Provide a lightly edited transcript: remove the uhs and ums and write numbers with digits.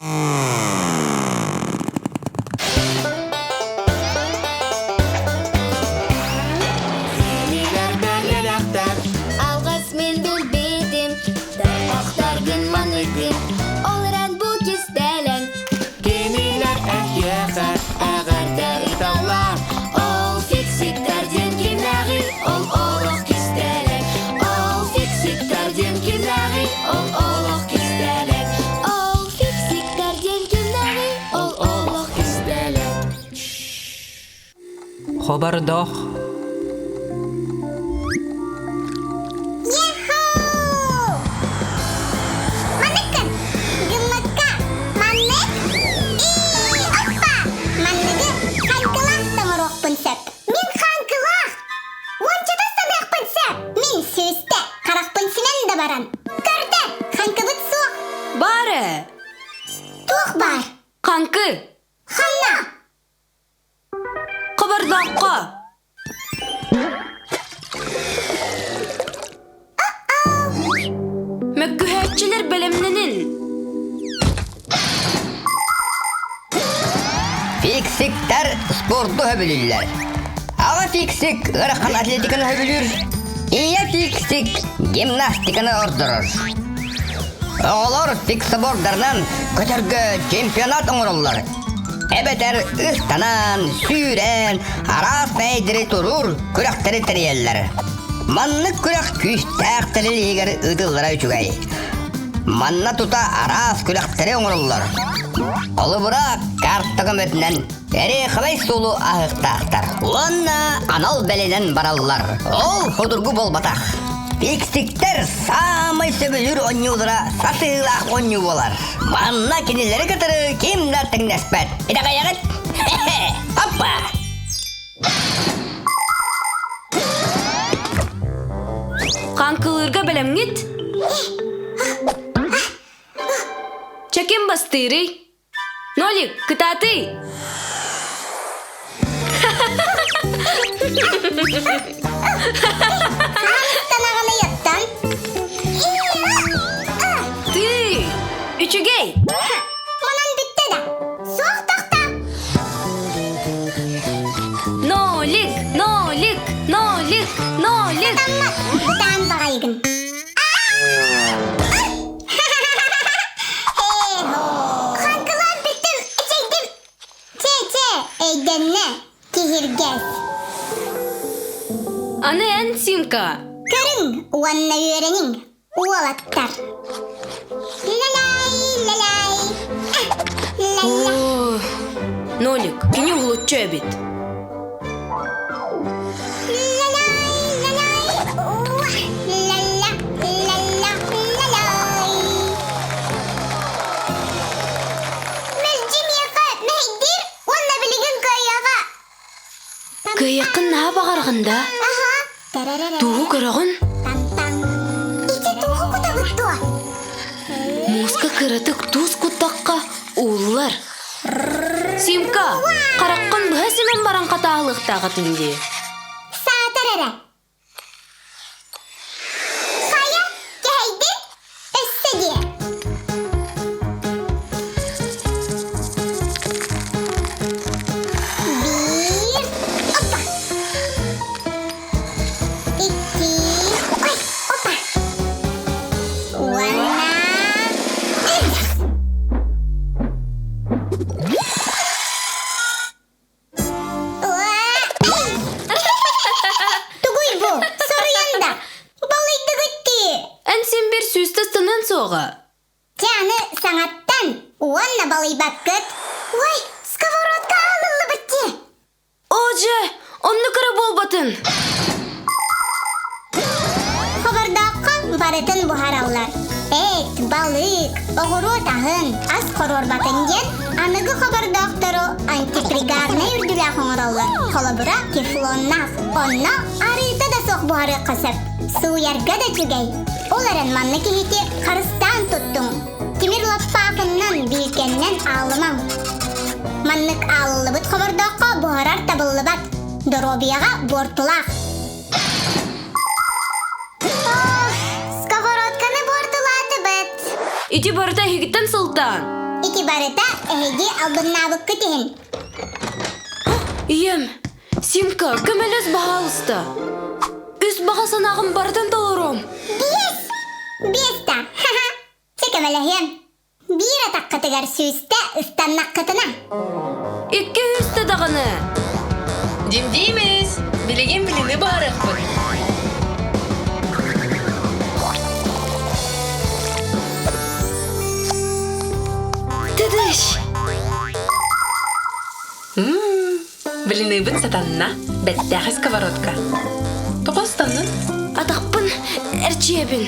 Алгыс мин билбитим, Охторгун маныгын, Ол эрэн бу кистэлэҥ. Кинилэр эһиэхэ эҕэрдэ ыыталлар. Ол фиксиктэр диэн кимнээҕий, Ол олох кистэлэҥ. Ол фиксиктэр диэн кимнээҕий, Ол олох кистэлэҥ. Ол фиксиктэр диэн кимнээҕий, Ол олох кистэлэҥ. Хобордоох Маныккын, гыммыкка, маннык, ии, оппа, манныгы хаҥкылаах тоҥоруохпун сөп. Мин хаҥкылаах, уончата саныахпын сөп. Мин сүүстэ, харахпын симэн да баран. Көрдө, хаҥкыбыт суох. Бар ээ. Туох баар? Хаҥкы. Ханна? Хобордооххо. Мөккүһээччилэр бэлэмнэнин. Фиксиктэр спорду сөбүлүүллэр. Аҕа фиксик ыарахан атлетиканы сөбүлүүр, ийэ фиксик гимнастиканы ордорор. Оҕолор фиксобордарынан көтөргө чемпионат оҥороллор. Эбэтэр ыстанан, сүүрэн, араас мэйдэри туруур күрэхтэри тэрийэллэр. Маннык күрэх күүстээх тэрил иһигэр ыытыллара үчүгэй. Манна тута араас күрэхтэри оҥороллор. Холобура, карта көмөтүнэн эриэхэбэй суолу аһыахтаахтар уонна анал бэлэнэн бараллар. Ол судургу буолбатах. Фиксиктэр саамай сөбүлүүр оонньуулара сатыылаах оонньуу буолар. Манна кинилэри кытары ким да тэҥнэспэт. Итэҕэйэҕит? Оппа! Хаҥкылыырга бэлэмҥит? Чэким бастыырый? Нолик, кытаатый! Хаһан ыйаттан? Ты! Үчүгэй! Манан бүттэ да. Суох тохто. Нолик, нолик, нолик, нолик! Таммат, бытаан баҕайыгын. Хаҥкылаан бүттүм, эчэйдим. Чэ-чэ, өйдөннө, киһиргэс. Аны эн, Симка. Көрүҥ уонна үөрэниҥ, уолаттар. Лалай, лалай, ла-ла. Нолик, кини уһулуччу эбит. Кыайыаххын наһаа баҕарҕын да? Тугу көрөҕүн? Мууска кыратык туус куттахха ууллар. Симка, хараххын быһа симэн баран хатааһылыахтаахытын дии. Саатар эрэ. Хайа, кэһэйдин? Өссө диэ. Биир, опа. Икки, ой, опа. Уонна үс. Тугуй бу? Соруйан да. Балыйдыгыт дии. Эн син бир сүүстэ станан суоҕа. Дьэ аны саҥаттан уонна балыйбаккыт. Ой, сковородка аалыллыбыт дии. Оо дьэ, оннук эрэ буолбатын. Хобордооххо барытын буһараллар. Эт, балык, оҕуруот аһын, ас хоруорбатын диэн аныгы хобордоохтору антипригарнай үрдүлээх оҥороллор. Холобура, тефлоннаах. Онно арыыта да суох буһарыахха сөп. Сууйарга да үчүгэй. Ол эрэн маннык иһити харыстаан туттуҥ. Тимир лаппаахыннан, биилкэннэн аалымаҥ. Маннык аалыллыбыт хобордооххо буһарар табыллыбат. Доруобуйаҕа буортулаах. Сковородканы буортулаатыбыт. Ити барыта эһигиттэн сылтаан. Ити барыта эһиги албыннаабыккыт иһин. Ийэм, Симка, көмөлөс баһаалыста. Үс баҕа санааҕын барытын толоруом. Биэс! Биэс да, ха-ха! Чэ көмөлөһүөм. Биир атаххытыгар сүүстэ ыстаннаххытына. Икки үстэ даҕаны. Димдиимис, билигин билини баарыахпыт. Тыдыш! Блиныбыт сатанна, бэттээхи сковородка. Тоҕо ыстаннын? Атахпын эрчийэбин.